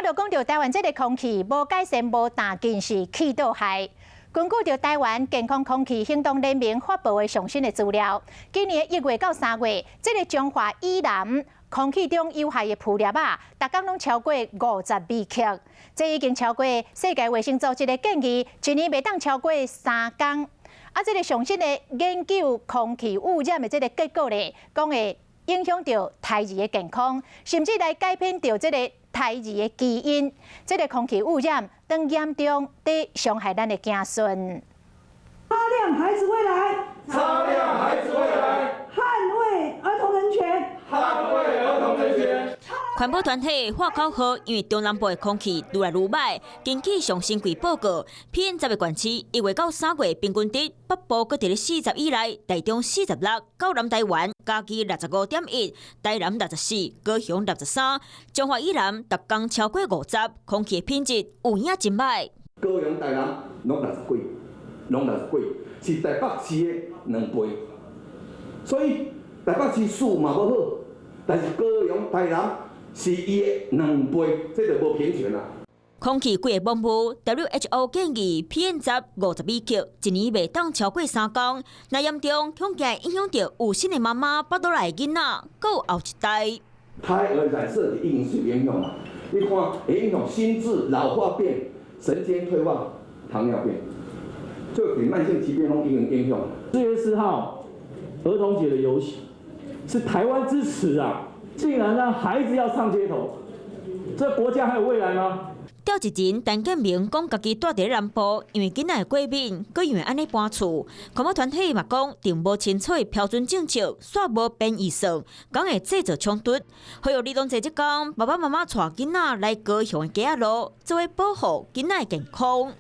就講著臺灣這個空氣無改善無打緊是氣倒害。根據著臺灣健康空氣行動聯盟發布的上新的資料，今年1月到3月，這個彰化以南空氣中有害的氟粒仔，逐工攏超過50微克，這已經超過世界衛生組織的建議，一年袂當超過3公。啊，這個上新的研究空氣污染的這個結果咧，講會影響著胎兒的健康，甚至來改變著這個胎兒的基因。這個空氣污染當嚴重，佇傷害咱的子孫。擦亮孩子未來，擦亮孩子未來，捍衛兒童人權，捍衛兒童人權。環保團體喊口號，因為中南部的空氣愈來愈䆀。根據上新季報告，PM10的縣市1月到3月平均值，北部閣佇咧四十以內，台中46，到南台灣嘉義65.1，台南64，高雄63，彰化以南逐工超過50，空氣品質有影真䆀。高雄、台南攏六十幾，攏六十幾，是台北市的2倍，所以台北市數嘛無好，但是高雄、台南是伊的兩倍，這就無平權啦。空氣規个濃霧，WHO 建議 PM10 50微克，一年袂當超過3公。若嚴重，恐驚影響著有新的媽媽腹肚內的囡仔，閣有後一代。胎兒染色體一定是有影響嘛？你看會影響心智老化變、神經退化、糖尿病，這個慢性疾病攏已經影響。4月4號兒童節的遊行，是台灣之恥啊！竟然讓孩子要上街頭，這國家還有未來嗎？召集人陳建明講，家己住佇南部，因為囡仔會過敏，閣因為按呢搬厝。環保團體嘛講，定無清楚的標準政策，煞無編預算，講會製造衝突。呼籲兒童節這工，爸爸媽媽帶囡仔來高雄的街仔路，做伙保護囡仔的健康。